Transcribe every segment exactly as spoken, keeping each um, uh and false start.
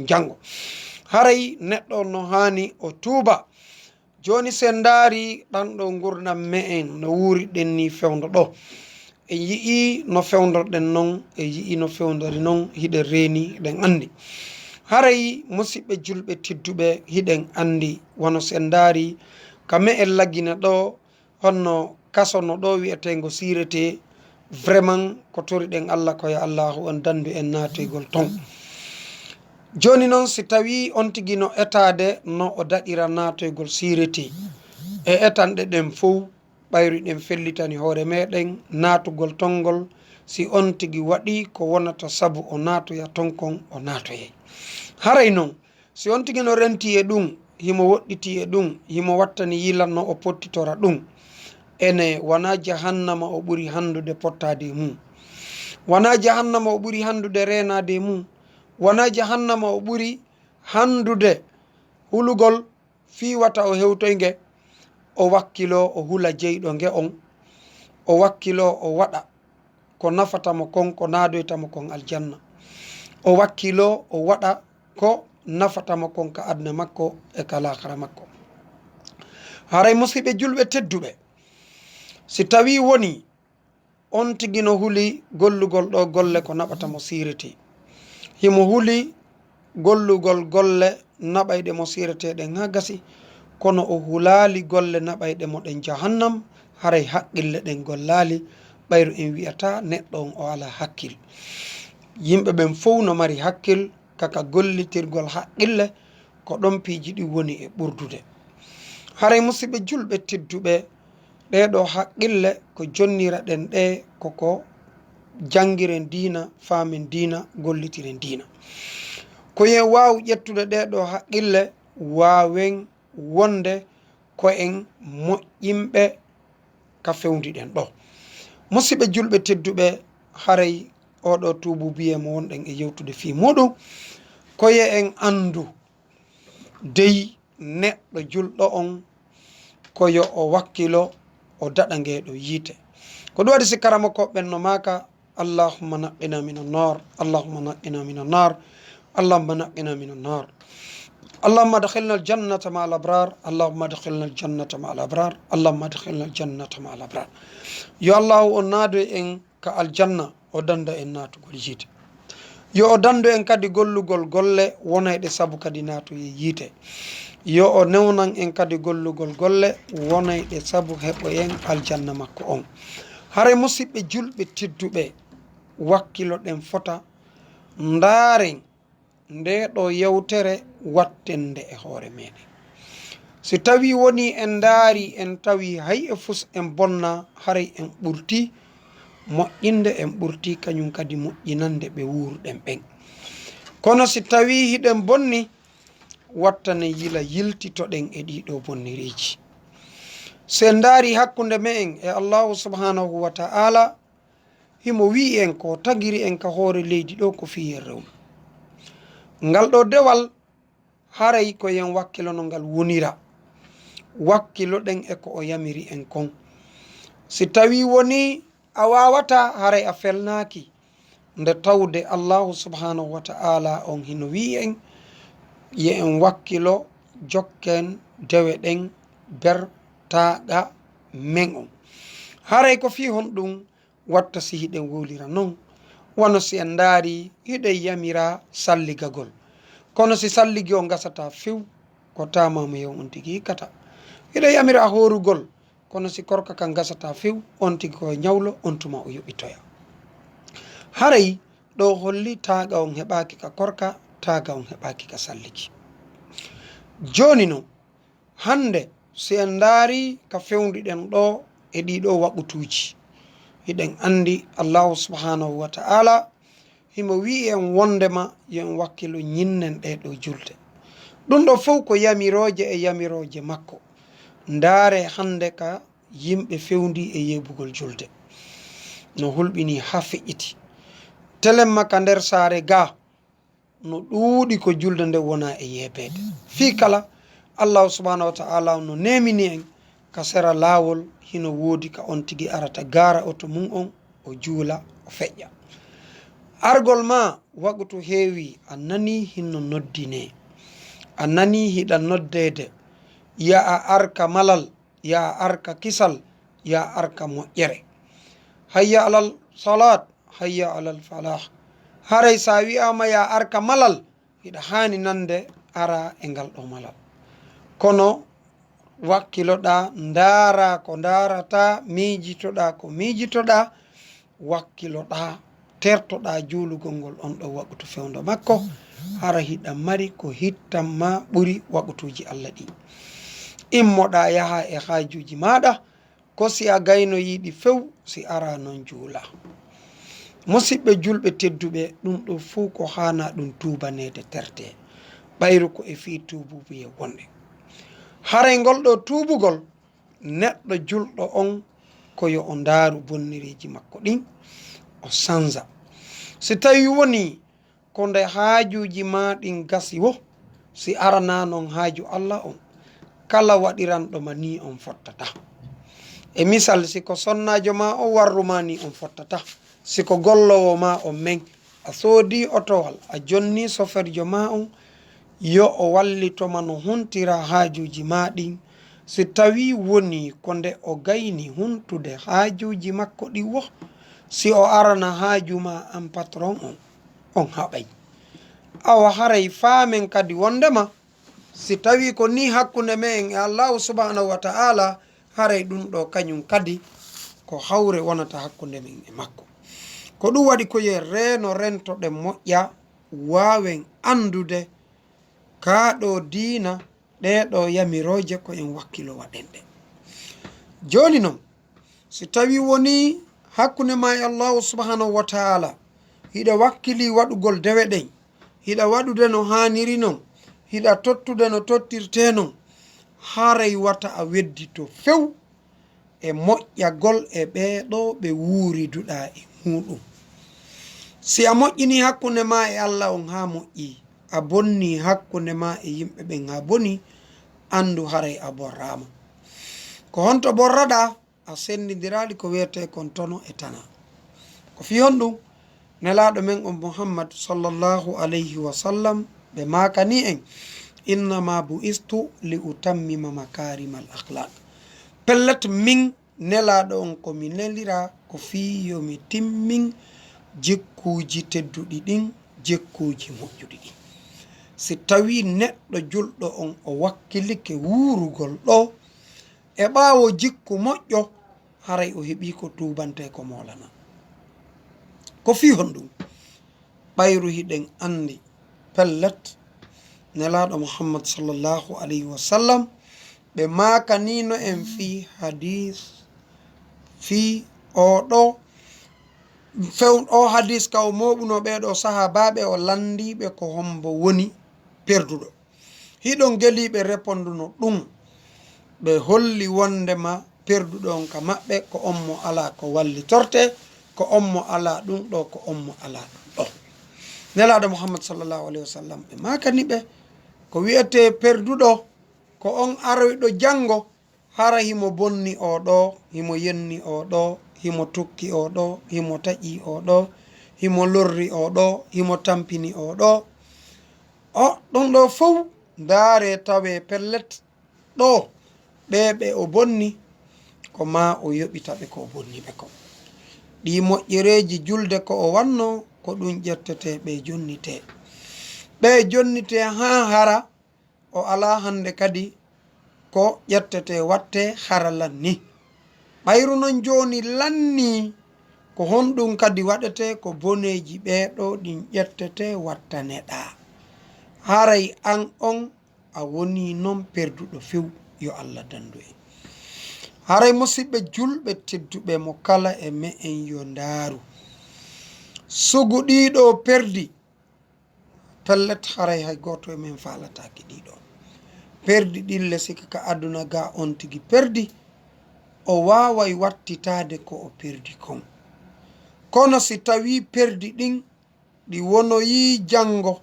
janngo. Haray neɗɗo no haani o tuuba. Jooni, si en ndaari ɗan ɗoo ngurndan me'en no wuuriɗen nii fewndo ɗoo, en yi'ii no fewndorɗen non, en yi'ii no fewndori non, hiɗen reeni, hiɗen anndi. Haray, musiɓɓe julɓe tedduɓe, hiɗen anndi, wano si en ndaari ka me'en Lagine ɗoo, honno kaso no ɗoo wi'eteengo Siirete, vraiment ko toriɗen Alla ko yo Allaahu on danndu en naatoygol ton. Jooni non, si tawii on tigi no etaade no o daɗira naatoygol Siirete, e etanɗe ɗen fow, ɓayru hiɗen fellitani hoore meɗen naatugol ton ngol, si on tigi waɗii ko wonata sabu o naatoya ton kon, o naatoyay. Haray non, si on tigi no rentii e ɗun, himo woɗɗitii e ɗun, himo wattani yila no o pottitora ɗun, ene wanaa jahannama o ɓuri hanndude pottaade e mun. Wanaa jahannama o ɓuri hanndude reenaade e mun. Wanaa jahannama o ɓuri hanndude hulugol fii wata o hewtoy nge, o wakkiloo o hula jeyɗo nge on, o wakkiloo o waɗa ko nafata mo kon, ko naadoyta mo kon aljanna. O wakkiloo o waɗa ko nafata mo kon ka aduna makko e ka laakara makko. Haray musiɓɓe julɓe tedduɓe, si tawii wonii on tigi no huli gollugol ɗoo golle ko naɓata mo Siirete, himo huli gollugol golle naɓayɗe mo Siirete ɗen haa gasi, kono o hulaali golle naɓayɗe mo ɗen jahannam, haray haqqille ɗen gollaali, ɓayru en wi'ataa neɗɗo on o alaa hakkil. Yimɓe ɓen fow no mari hakkil, ka ka gollitirgol haqqille, ko ɗon piiji ɗin woni e ɓurdude. Haray musiɓɓe julɓe tedduɓe, ɗee ɗoo haqqille ko jonniraɗen ɗee ko ko janngiren diina, faamen diina, gollitiren diina. Ko yo en waawu ƴettude ɗee ɗoo haqqille, waawen wonde ko en moƴƴinɓe ka fewndiɗen ɗoo. Musiɓɓe julɓe tedduɓe, haray oo ɗoo tuubuubiyee mo wonɗen e yewtude fii muuɗum, ko yo en anndu dey neɗɗo julɗo on ko yo o wakkilo o daɗa ngee ɗoo yiite. Ko ɗum waɗi si karamokooɓe ɓen no maaka, "Allahumma naqqina min annar, Allahumma naqqina min annar, Allahumma naqqina min annar. Allahumma adkhilna al-jannata ma al-abrar, Allahumma adkhilna al-jannata ma al-abrar, Allahumma adkhilna al-jannata ma al-abrar." Yo Allahu on naadoy en ka aljanna, o dannda en naatugol yiite. Yo o danndu en kadi gollugol golle wonayɗe sabu kadi naatoyee yiite. Yo o newnan en kadi gollugol golle wonayɗe sabu heɓoyen aljanna makko on. Haray musiɓɓe julɓe tedduɓe, wakkiloɗen fota, ndaaren ndee ɗoo yewtere watten nde e hoore meɗen. Si tawii wonii en ndaarii, en tawii hay e fus en bonnaa, haray en ɓurtii moƴƴinde, en ɓurtii kañum kadi moƴƴinande ɓe wuuruɗen ɓen. Kono si tawii hiɗen bonni, wattanen yila yiltitoɗen e ɗii ɗoo bonneriiji. Si en ndaarii hakkunde me'en e Allaahu subhaanahu wa ta'aala, himo wi'i en ko tagiri en ka hoore leydi ɗoo ko fii yen rewlu. Ngal ɗoo dewal, haray ko yen wakkilo no ngal wonira. Wakkiloɗen e ko o yamiri en kon. Si tawii wonii a waawataa, haray a felnaaki. Nde tawde Allaahu subhaanahu wa ta'aala on hino wi'i en, yo en wakkilo, jokken dewe ɗen, ber taaqa men on. Haray ko fii honɗum watta si hiɗen wowlira non? Wano si en ndaarii, hiɗen yamiraa salligagol. Kono si salligi on gasataa few, ko taamaamuye on tigi hikkata. Hiɗen yamiraa hoorugol. Kono si korka kan gasataa few, on tigi ko ɲawlo, on tuma o yoɓitoya. Haray ɗoo holli taaqa on heɓaaki ka korka, taaqa on heɓaaki ka salligi. Jooni non, hannde si en ndaarii ka fewndiɗen ɗoo e ɗii ɗoo waqutuuji, hiɗen anndi Allaahu subhaanahu wa ta'aala himo wi'i en wonndema yo en wakkilo ɲinnen ɗee ɗoo julde. Ɗum ɗoo fow ko yamirooje e yamirooje makko. Ndaaree hannde ka yimɓe fewndii e yeebugol julde. No hulɓinii haa feƴƴiti. Telemma ka nder saare gaa, no ɗuuɗi ko julde nde wonaa e yeebeede. Fii kala, Allaahu subhaanahu wa ta'aala no neemini en ka sera laawol, hino woodi ka on tigi arata gaara oto mun on, o juula, o feƴƴa. Argol ma waqtu heewi, a nanii hino noddinee. A nanii hiɗa noddeede. Yo a ar ka malal, yo a ar ka kisal, yo a ar ka moƴƴere. Hayya alal salaat, hayya alal falaah. Haray si a wi'aama yo a ar ka malal, hiɗa haani nande ara e ngal ɗoo malal. Kono wakkiloɗaa, ndaaraa ko ndaarataa, miijitoɗaa ko miijitoɗaa, wakkiloɗaa, tertoɗaa juulugol ngol on ɗoo waqtu fewndo makko, hara hiɗa mari ko hittan ma ɓuri waqtuuji Alla ɗin. Immoɗaa yahaa e haajuuji maaɗa, ko si a gaynoyii ɗi few, si araa non juulaa. Musiɓɓe julɓe tedduɓe, ɗum ɗoo fow ko haanaa ɗum tuubaneede tertee, ɓayru ko e fii tuububuye wonɗe. Haray ngol ɗoo tuubugol, neɗɗo julɗo on, ko yo o ndaaru bonnireeji makko ɗin, o sanza. Si tawii wonii ko nde haajuuji maa ɗin gasi woo, si aranaa non haaju Alla on, kala waɗiranɗo ma nii on fottataa. E misal, si ko sonnaajo maa o warru maa nii on fottataa. Si ko golloowo maa on men, a soodii otowal, a jonnii soferjo maa on, yo o wallito ma no huntira haajuuji maa ɗin. Si tawii wonii ko nde o gayni huntude haajuuji makko ɗin woo, si o arana haaju maa an patron on, on haɓay. Awa haray faamen kadi wonndema, si tawii ko nii hakkunde me'en e Allaahu subhaanahu wa ta'aalaa, haray ɗum ɗoo kañum kadi ko hawre wonata hakkunde men e makko. Ko ɗum waɗi ko yo reeno rentoɗen moƴƴa, waawen anndude kaa ɗoo diina, ɗee ɗoo yamirooje ko en wakkiloo waɗen ɗe. Jooni non, si tawii wonii hakkunde maa e Allaahu subhaanahu wa ta'aalaa, hiɗa wakkilii waɗugol dewe ɗen, hiɗa waɗude no haaniri non, hiɗa tottude no tottirtee non, haray wata a weddito few e moƴƴagol e ɓee ɗoo ɓe wuuriduɗaa e muuɗum. Si a moƴƴinii hakkunde maa e Alla on haa moƴƴii, a bonnii hakkunde maa e yimɓe ɓen haa bonii, anndu haray a borraama. Ko honto borraɗaa? A senndindiraali ko wi'etee kon tono e tana. Ko fii honɗum? Nelaaɗo men on Muhammad sallallahu alayhi wa sallam, ɓe maakanii en, "Innama bu'istu li utammima makaarimal akhlaq." Pellet, min Nelaaɗo on, ko mi neliraa ko fii yo mi timmin jikkuuji tedduɗi ɗin, jikkuuji moƴƴuɗi ɗin. Si tawii neɗɗo julɗo on o wakkilike wuurugol ɗoo, e ɓaawo jikku moƴƴo, haray o heɓii ko tuubantee ko moolanaa. Ko fii honɗum? Ɓayru hiɗen anndi pellet, Nelaaɗo Muhammad sallallahu alayhi wa sallam, ɓe maakaniino en fii hadiis, fii oo ɗoo, few-, oo hadiis ka o mooɓunoo ɓee ɗoo sahaabaaɓe, o lanndiiɓe ko hombo woni perduɗo. Hiɗon geliiɓe reponduno ɗum, ɓe holli wondema perduɗo on ka maɓɓe ko on mo alaa ko wallitortee, ko on mo alaa ɗum ɗoo, ko on mo alaa ɗum ɗoo. Nelaaɗo Muhammad sallallahu alayhi wa sallam, ɓe maakani ɓe, ko wi'etee perduɗo, ko on aroyɗo janngo, hara himo bonni oo ɗoo, himo yenni oo ɗoo, himo tukki oo ɗoo, himo taƴii oo ɗoo, himo lorri oo ɗoo, himo tampini oo ɗoo. O, ɗum ɗoo fow ndaaree tawee pellet ɗoo, ɓee ɓe o bonni, ko maa o yoɓita ɓe ko o bonni ɓe kon. Ɗii moƴƴereeji julde ko o wannoo, ko ɗum ƴettetee ɓee jonnitee. Ɓee jonnitee haa hara o alaa hannde kadi ko ƴettetee wattee hara lannii. Ɓayru non jooni lannii, ko honɗum kadi waɗetee? Ko boneeji ɓee ɗoo ɗin ƴettetee wattaneɗaa. Haray an on a wonii non perduɗo few, yo Alla danndu en. Haray musiɓɓe julɓe tedduɓe, mo kala e me'en yo ndaaru. Sugu ɗii ɗoo perdi, pellet, haray hay gooto e men faalataake ɗii ɗoo. Perdi ɗin le, sika ka aduna gaa on tigi perdi, o waaway wattitaade ko o perdi kon. Kono si tawii perdi ɗin ɗi wonoyii janngo,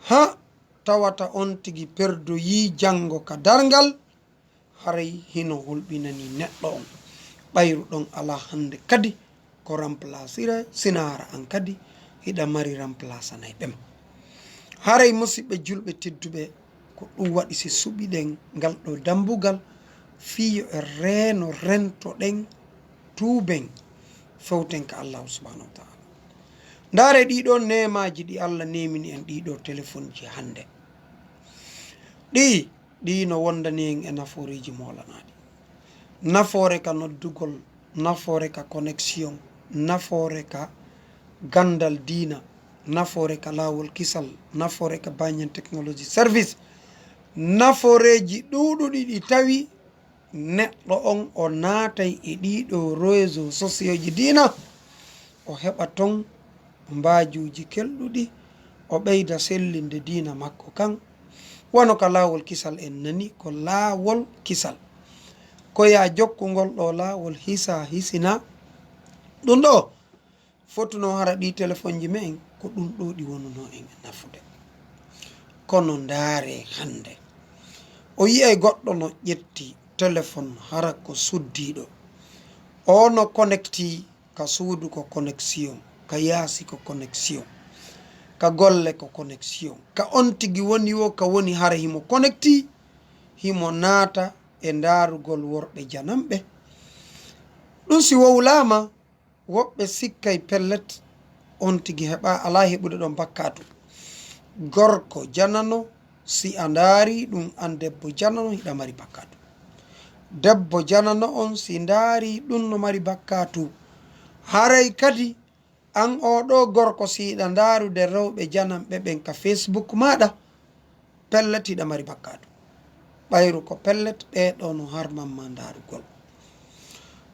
haa tawata on tigi perdoyii janngo ka darngal, haray hino hulɓinanii neɗɗo on. Ɓayru ɗon alaa hannde kadi ko remplacire, sinaa hara an kadi hiɗa mari remplaçanay ɓe ma. Haray musiɓɓe julɓe tedduɓe, ko ɗum waɗi si suɓiɗen ngal ɗo dambugal fii yo en reeno rentoɗen, tuuben, fewten ka Allahu subhanahu wa ta'ala. Ndaare ɗii ɗoo neemaaji ɗi Allah neemini en, ɗii ɗoo telefonji hannde ɗii, ɗii no wondani en e nafooreeji moolanaaɗi. Nafoore ka noddugol, nafoore ka connexion, nafoore ka ganndal diina, nafoore ka laawol kisal, nafoore ka Banyan Technology Service. Nafooreeji ɗuuɗuɗi ɗi tawi neɗɗo on o naatay e ɗii ɗoo réseaux sociaux ji diina, o heɓa ton mbaajuuji kelɗuɗi, o ɓeyda sellinde diina makko kan. Wano ka laawol kisal en nani, ko laawol kisal. Ko yaa jokkungol ɗoo laawol hisa hisina. Ɗum ɗoo fotuno hara ɗii telefonji me'en, ko ɗum ɗoo ɗi wonunoo en e nafude. Kono ndaare hannde. O yi'ay goɗɗo no ƴetti telefon hara ko suddiiɗo. O no connecti ka suudu ko connexion, ka yaasi ko connexion, ka golle ko connexion. Ka on tigi woni wo ka woni hara himo connecti, himo naata e ndaarugol worɓe jananɓe. Ɗum si wowlaama, woɓɓe sikkay pellet on tigi heɓa, alaa heɓude ɗon bakkaatu. Gorko janano, si a ndaari ɗum an debbo janano, hiɗa mari bakkaatu. Debbo janano on, si ndaari ɗum, no mari bakkaatu. Haray kadi, an oo ɗoo gorko, si hiɗa ndaarude rewɓe jananɓe ɓen ka Facebook maaɗa, pellet hiɗa mari bakkaatu. Ɓayru ko pellet, ɓee ɗoo no harman ma ndaarugol.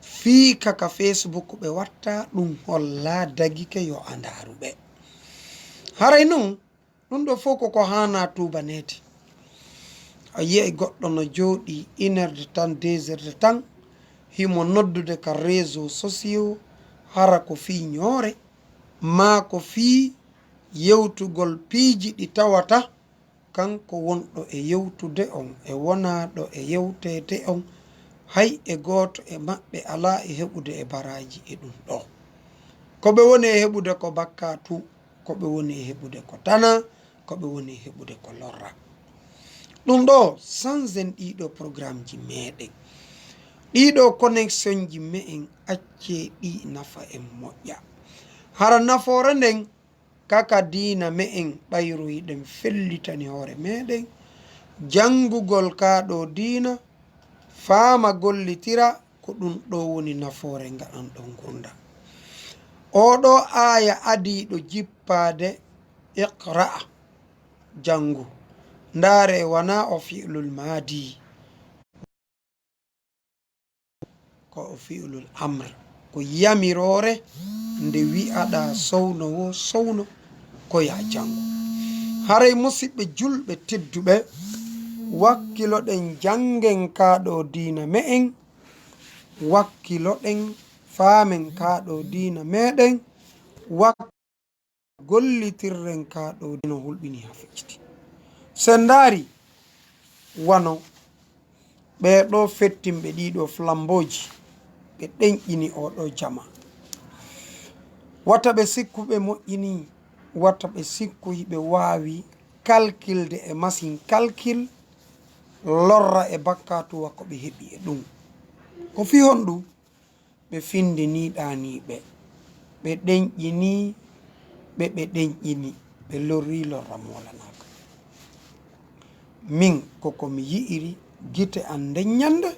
Fii ka ka Facebook ɓe watta, ɗum holla dagike yo a ndaaru ɓe. Haray non, ɗum ɗoo fow ko ko haanaa tuubaneede. A yi'ay goɗɗo no jooɗii une heure de temps, deux heures de temps, himo noddude ka réseaux sociaux, hara ko fii ñoore, maa ko fii yewtugol piiji ɗi tawata kanko wonɗo e yewtude on e wonaaɗo e yewteede on, hay e gooto e maɓɓe alaa e heɓude e baraaji e ɗum ɗoo. Ko ɓe woni e heɓude ko bakkaatu, ko ɓe woni e heɓude ko tana, ko ɓe woni e heɓude ko lorra. Ɗum ɗoo, sansen ɗii ɗoo programmeji meɗen. Ɗii ɗoo connexionji me'en, accee ɗi nafa en moƴƴa. Hara nafoore nden, kaka diina me'en ɓayru hiɗen fellitani hoore meɗen, janngugol kaa ɗoo diina, faama gollitira, ko ɗum ɗoo woni nafoore ngaɗanɗon ngurndan. Oo ɗoo aaya adiiɗo jippaade, iqra, janngu. Ndaare wanaa o fi'lul maadi. Ko o fi'lul amr, ko yamiroore nde wi'aɗaa sowno wo sowno, ko yaa janngu. Haray musiɓɓe julɓe tedduɓe, wakkiloɗen janngen kaa ɗoo diina me'en, wakkiloɗen faamen kaa ɗoo diina meɗen, wak- gollitirren kaa ɗoo diina no hulɓinii haa fecciti. Si en ndaari wano ɓee ɗoo fettinɓe ɗii ɗoo flambooji, ɓe ɗenƴini oo ɗoo jamaa. Wata ɓe sikku ɓe moƴƴinii, wata ɓe sikku hiɓe waawi kalkilde e masiŋ kalkil, lorra e bakkaatuwa ko ɓe heɓi e ɗum. Ko fii honɗum? Ɓe findinii ɗaaniiɓe, ɓe ɗenƴinii ɓe, ɓe ɗenƴini, ɓe lorri lorra moolanaaka. Min, ko ko mi yi'iri gite an nden ñannde,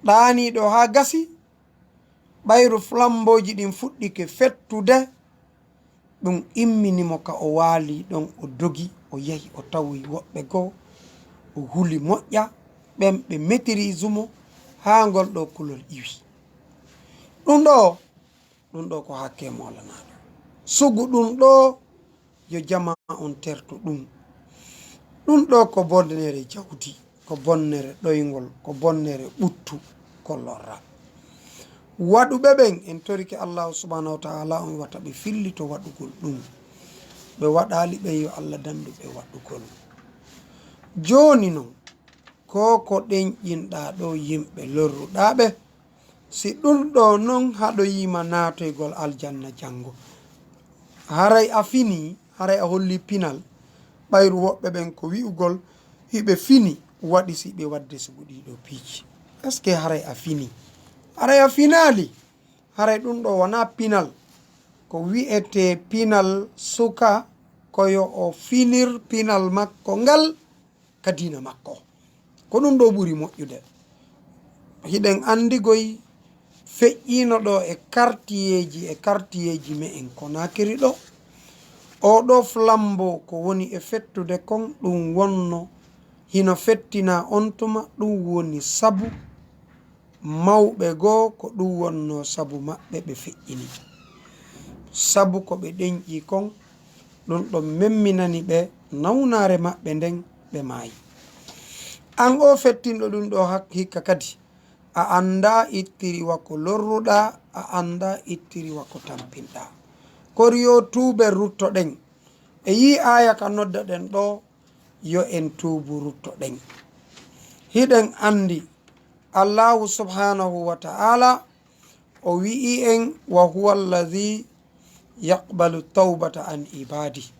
ɗaaniiɗo haa gasi, ɓayru flambooji ɗin fuɗɗike fettude, ɗum immini mo ka o waali ɗon, o dogi, o yahi, o tawoyi woɓɓe goo, o huli moƴƴa, ɓen ɓe maîtrise mo, haa ngol ɗoo kulol iwi. Ɗum ɗoo, ɗum ɗoo ko hakkee moolanaaɗo. Sugu ɗum ɗoo, yo jamaa on tertu ɗum. Ɗum ɗoo ko bonnere jawdi, ko bonnere ɗoyngol, ko bonnere ɓuttu, ko lorra. Waɗuɓe ɓen, en torike Allaahu subhaanahu wa ta'aalaa on wata ɓe fillito waɗugol ɗum. Ɓe waɗaali ɓen, yo Allah dandu ɓe waɗugol. Jooni non, ko ko ɗenƴinɗaa ɗoo yimɓe lorruɗaa ɓe, si ɗum ɗoo non haɗoyii ma naatoygol aljanna janngo, Haray a fini, haray a holli pinal. Ɓayru woɓɓe ɓen ko wi'ugol hiɓe fini, waɗi si ɓe waɗde sugu ɗiɗo piiji. Est-ce que haray a fini? Haray a finaali. Haray ɗum ɗo wonaa pinal. Ko wi'etee pinal suka, ko yo o finir pinal makko ngal ka diina makko. Ko ɗum ɗo ɓuri moƴƴude. Hiɗen anndi goy feƴƴiino ɗo e kartiyeeji, e kartiyeeji me'en Konaakiri ɗo. Oo ɗo flambeau ko woni e fettude kon, ɗum wonno hino fettina on tuma, ɗum woni sabu mawɓe goo, ko ɗum wonnoo sabu maɓɓe ɓe feƴƴini. Sabu ko ɓe ɗenƴi kon, ɗum ɗon memminani ɓe nawnaare maɓɓe nden, ɓe maayi. An oo fettinɗo ɗum ɗo hak-, hikka kadi, a anndaa ittiri wa ko lorruɗaa, a anndaa ittiri wa ko tampinɗaa. Kori yo tuuben ruttoɗen. E yii aaya ka noddaɗen ɗo, yo en tuubu ruttoɗen. Hiɗen anndi Allaahu subhaanahu wa ta'aala, o wi'i en, "Wa huwa alladhi yaqbalu tawbata an ibadi."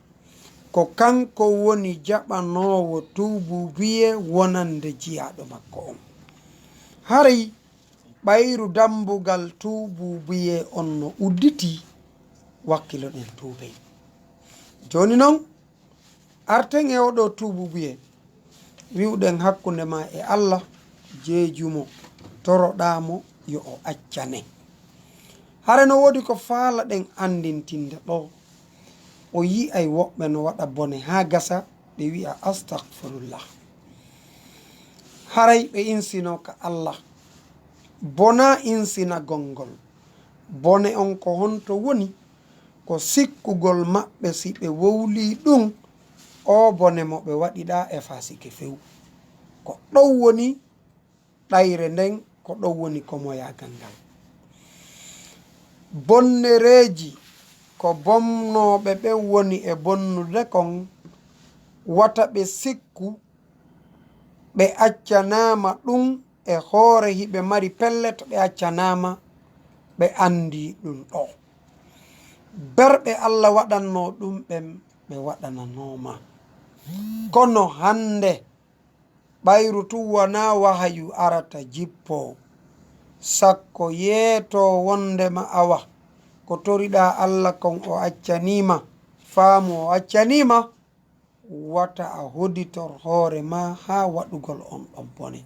Ko kanko woni jaɓanoowo tuububuye wonande jiyaaɗo makko on. Haray ɓayru dambugal tuububuye on no udditi, wakkiloɗen tuuben. Jooni non, arten e oo ɗo tuububuye, wi'uɗen hakkunde maa e Alla, jeeju mo, toroɗaa mo yo o accane. Hare no woodi ko faalaɗen anndintinde ɗo. O yi'ay woɓɓe no waɗa bone haa gasa, ɓe wi'a, "Astagfirullah." Haray ɓe insinoo ka Alla. Bonaa insinagol ngol. Bone on ko honto woni? Ko sikkugol maɓɓe si ɓe wowlii ɗum, oo bone mo ɓe waɗiɗaa e faasike few. Ko ɗon woni ɗayre nden, ko ɗon woni komoyaagal ngal. Bonnereeji ko bonnooɓe ɓen woni e bonnude kon, wata ɓe sikku ɓe accanaama ɗum e hoore hiɓe mari pellet, ɓe accanaama, ɓe anndi ɗum ɗo. Berɓe Alla waɗannoo ɗum ɓen, ɓe waɗananooma. Kono hannde, ɓayru tun wonaa wahayu arata jippoo, sakko yeetoo wonndema awa, ko toriɗaa Alla kon o accaniima, faamu o accaniima, wata a hoditor hoore maa haa waɗugol on ɗon bone.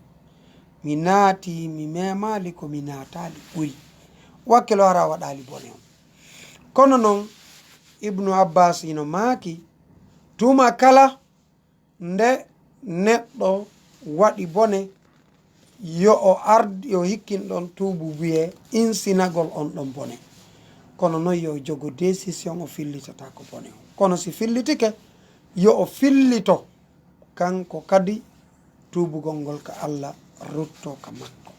Mi naati, mi memaali, ko mi naataali ɓuri. Wakkilo hara a waɗaali bone on. Kono non, Ibnu Abbas hino maaki, tuma kala nde neɗɗo waɗi bone, yo o ard-, yo hikkin ɗon tuububuye insinagol on ɗon bone. Kono non yo jogo décision o fillitata ko bone on. Kono si fillitike, yo o fillito kanko kadi tuubugol ngol ka Alla, rutto ka makko.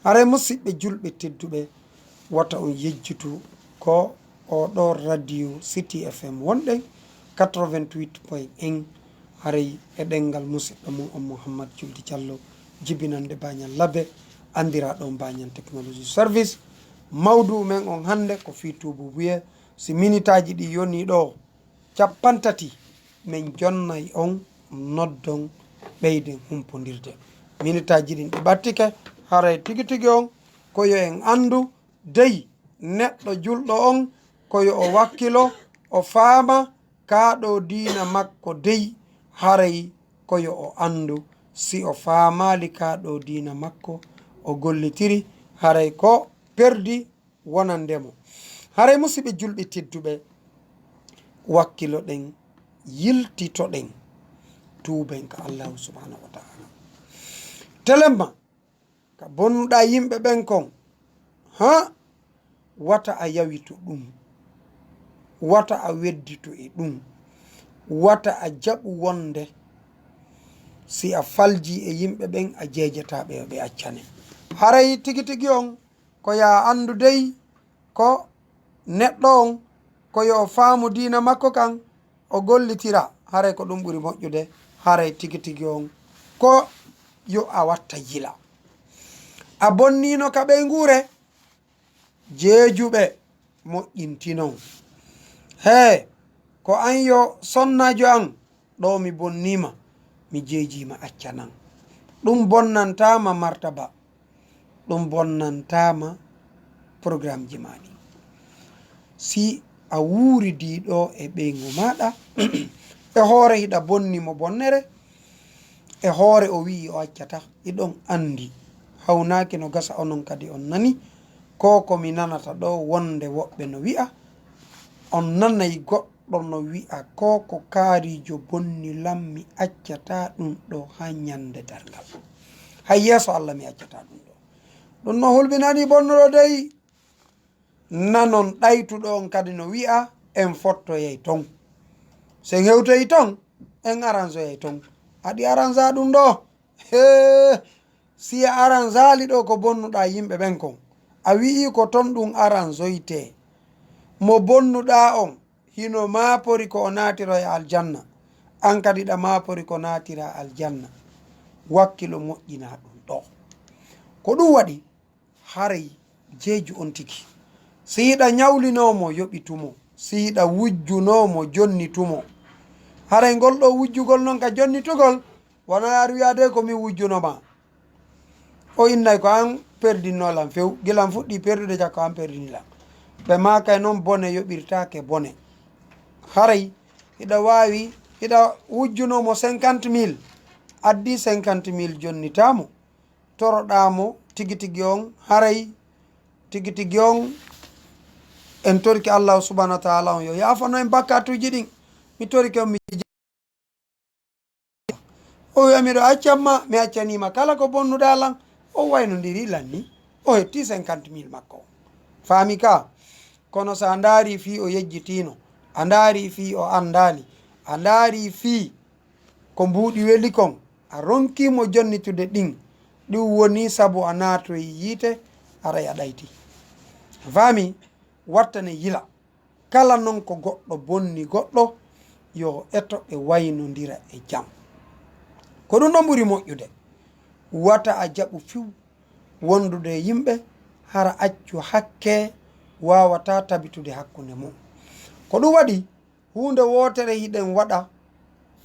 Haray musiɓɓe julɓe tedduɓe, wata on yejjitu ko oo ɗo radio City F M wonɗen, quatre-vingt-huit point un, haray e ɗenngal musiɗɗo mum on Mouhammad Julde Diallo, jibinande Bañal Labe, anndiraaɗo on Bañal Technology Service. Mawduu men on hannde ko fii tuububuye. Si minitaaji ɗi yonii ɗo, cappanɗe tati, min jonnay on, noddon, ɓeyden humpondirde. Minitaaji ɗin ɗi ɓattike, haray tigi tigi on, ko yo en anndu, dey, neɗɗo julɗo on, ko yo o wakkilo, o faama, kaa ɗo diina makko dey, haray ko yo o anndu. Si o faamaali kaa ɗo diina makko, o gollitiri, haray ko perdi wonande mo. Haray musiɓɓe julɓe tedduɓe, wakkiloɗen, yiltitoɗen, tuuben ka Allahu subhanahu wa ta'ala. Telemma, ka bonnuɗaa yimɓe ɓen kon, haa wata a yawitu ɗum, wata a wedditu e ɗum, wata a jaɓu wonde si a faljii e yimɓe ɓen a jeejataa ɓe, yo ɓe accane. Haray tigi tigi on, ko yo a anndu dey, ko neɗɗo on, ko yo o faamu diina makko kan, o gollitira, haray ko ɗum ɓuri moƴƴude, haray tigi tigi on, ko yo a watta yila. A bonniino ka ɓeynguure, jeejuɓe moƴƴintinon. Hee, ko an yo sonnaajo an, ɗo mi bonniima, mi jeejiima, accanan. Ɗum bonnantaama martaba, ɗum bonnantaama programmeji maa ɗi. Si a wuuridii ɗo e ɓeyngu maaɗa, e hoore hiɗa bonni mo bonnere, e hoore o wi'i o accata, iɗon anndi, hawnaaki no gasa onon kadi on nani, ko ko mi nanata ɗo wonde woɓɓe no wi'a, on nanay goɗɗo no wi'a ko ko kaarijo bonni lan mi accata ɗum ɗo haa ñande darngal. Hay yeeso Alla mi accata ɗum ɗo. Ɗum no hulɓinani bonnuɗo dey. Nanon ɗaytuɗo on kadi no wi'a en fottoyay ton. Si en hewtoyi ton, en aransoyay ton. Aɗi aransa ɗum ɗo. Hee, si a aransaali ɗo ko bonnuɗaa yimɓe ɓen kon, a wi'i ko ton ɗum aransoytee. Mo bonnuɗaa on, hino maapori ko o naatiro e aljanna. An kadi ɗa maapori ko naatira aljanna. Wakkilo moƴƴinaa ɗum ɗo. Ko ɗum waɗi, haray jeeju on tigi. Si hiɗa ñawlinoo mo, yoɓitu mo. Si hiɗa wujjunoo mo, jonnitu mo. Haray ngol ɗo wujjugol non ka jonnitugol, wonaa aɗa wi'a de ko min wujjuno ma. O innay ko an perdinnoo lan few. Gila an fuɗɗii perdude, cakko an perdini lan. Ɓe maakay non bone yoɓirtaake bone. Haray hiɗa waawi, hiɗa wujjunoo mo cinquante mille, addi cinquante mille jonnitaa mo. Toroɗaa mo tigi tigi on, haray tigi tigi on, en torike Allahu subhanahu wa ta'ala on yo yaafano en bakkatuuji ɗin. Mi torike on, mi je-, o wi'a miɗo accan ma, mi accanii ma kala ko bonnuɗaa lan. O waynondiri lan ni, o hetti cinquante mille makko. Faami ka? Kono so a ndaari fii o yejjitiino, a ndaari fii o anndaali, a ndaari fii ko mbuuɗi weli kon, a ronkii mo jonnitude ɗin, ɗum woni sabu a naatoyi yiite, haray a ɗayti. A faami? Wattane yila. Kala non ko goɗɗo bonni goɗɗo, yo eto ɓe waynondira e jam. Ko ɗum ɗon ɓuri moƴƴude. Wata a jaɓu fiw wondude e yimɓe, hara accu hakke waawataa tabitude hakkunde mum. Ko ɗum waɗi, huunde wootere hiɗen waɗa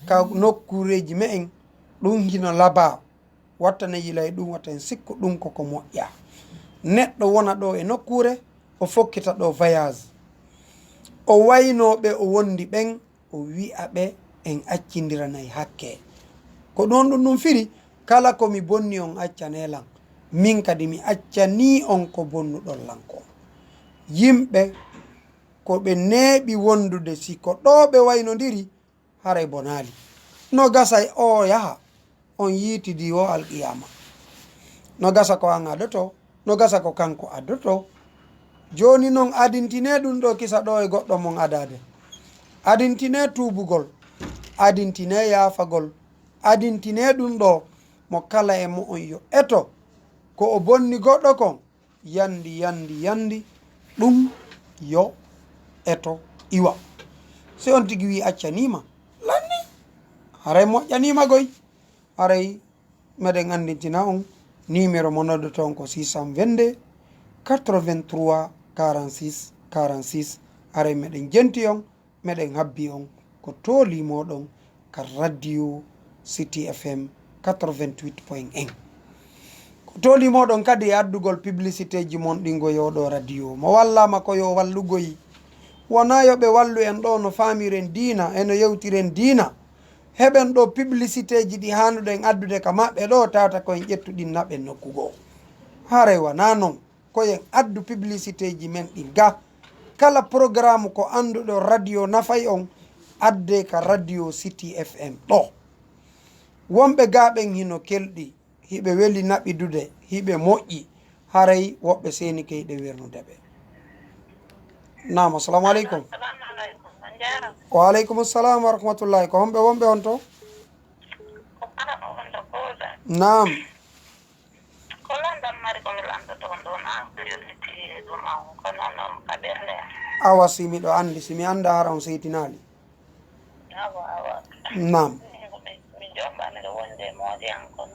ka nokkuureeji me'en, ɗum hino labaa. Watta ne yilay ɗum, wata en sikku ɗum koko moƴƴaa. Neɗɗo wona ɗo e nokkuure, o fokkita ɗo voyage. O waynoo ɓe o wondi ɓen, o wi'a ɓe en accindiranay hakke. Ko ɗum ɗum ɗum firi, kala ko mi bonni on accanee lan, min kadi mi accanii on ko bonnuɗon lan ko. Yimɓe ko ɓe neeɓi wondude, si ko ɗo ɓe waynondiri, haray bonaali. No gasa o yaha, on yiitidi o alqiyama. No gasa ko an adoto, no gasa ko kanko adoto. Jooni non adintinee ɗum ɗo kisa ɗo e goɗɗo mon adade. Adintinee tuubugol, adintinee yaafagol, adintinee ɗum ɗo mo kala e mo'on yo eto ko o bonni goɗɗo kon, yandi, yandi, yandi, ɗum yo eto iwa. Si on tigi wi accaniima, lanni, haray moƴƴaniima goy. Haray meɗen anndintina on, numéro mo noddoton ko six cent vingt-deux, quatre-vingt-trois, quarante-six, quarante-six. Haray meɗen jenti on, meɗen habbi on ko tooli moɗon ka Radio City F M quatre-vingt-huit point un. Ko tooli moɗon kadi e addugol publicité ji mon ɗin go yo ɗo radio. Mo wallama ko yo wallugoy. Wona yo ɓe wallu en ɗo no faamiren diina, e no yewtiren diina. Heɓen ɗo publicité ji ɗi haanuɗen addude ka maɓɓe ɗo, tawata ko en ƴettu ɗin naɓen nokku goo. Haray wona non. Ko yen addu publicité ji men ɗin ga. Kala programme ko annduɗo radio nafay on, adde ka Radio City F M ɗo. Wonɓe ga ɓen hino kelɗi, hiɓe weli naɓidude, hiɓe moƴƴi, haray woɓɓe seenike hiɗe wernude ɓe. Naam, assalamu aleykum. Assalamu aleykum. On jaaraama. Wa aleykum assalam wa rahmatullahi. Ko homɓe wonɓe on to? Ko Fara o wonɗo Kooda. Naam. Ko lanɗam mari ko mi lanɗoto on ɗon, an ko yollitii e ɗum an, ko noon ɗon ka ɓernde am. Awa, si miɗo anndi, si mi annda hara on seytinaali. Awa, awa. Naam. Min ko mi, mi jombaa miɗo wondi e moodi an kono.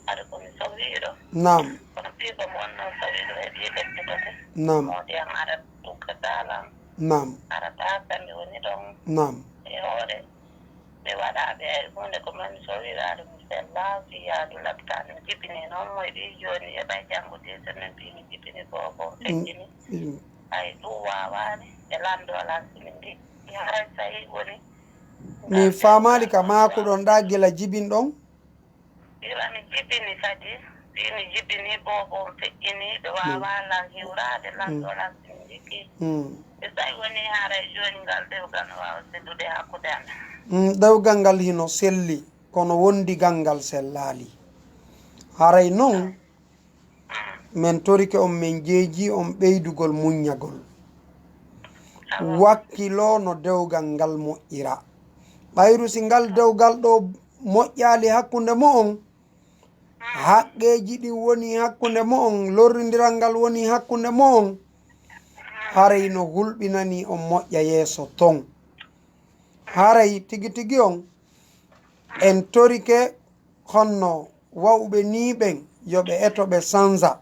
Hari ko mi sowiiɗo. Naam. Kono fii ko mi wonnoo sowiiɗo e fii ɓedditote. Naam. Moodi an ara tukka daalan. Naam. Arata kamɓe woni ɗon Naam. e hoore. Ɓe waɗa ɓe ay huunde ko mani so wiraade mi sella si yaadu labtaani mi jibini noon moy ɗi jooni e ɓay janngo ɗi so min mbi mi jibini ko ko feƴƴini. Mm. Ay ɗum waawaani e lanndo alan si min mbi haray tawi woni Mi faamaali ka maakuɗon ɗaa gila jibinɗon. Ila mi jibini kadi si mi jibini boobo on feƴƴini ɓe waawaa lan hiwraade lanndo lan si mi jikki. Mm. E tawi woni haray jooni ngal dewgal no waawa sellude hakkunde amen. Mm, ɗewgal ngal hino selli kono wondigal ngal sellaali. Haray non men torike on men jeeji on ɓeydugol muññagol. Wakkilo no dewgal ngal moƴƴira. Ɓayru si ngal dewgal ɗo moƴƴaali hakkunde mo'on, haqqeeji ɗin woni hakkunde mo'on, lorrindiral ngal woni hakkunde mo'on, haray no hulɓinani on moƴƴa yeeso ton. Haray tigi tigi on en torike honno wawɓe nii ɓen yo ɓe eto ɓe sanza.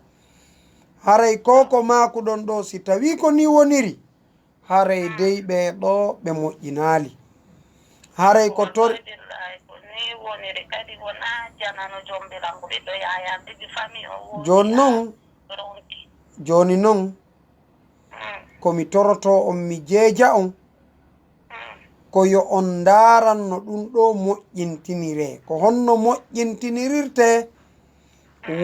Haray ko ko maakuɗon ɗo si tawii ko nii woniri, haray dey ɓee ɗoo ɓe moƴƴinaali. Haray ko tori. Billahi ko nii woniri kadi wonaa janano jombilanko ɓiɗɗo yaayaa tigi famille o woodi Jooni non, ronki. Jooni non, ko mi torotoo on, mi jeeja on, ko yo on ndaaran no ɗum ɗoo moƴƴintiniree. Ko honno moƴƴintinirirtee?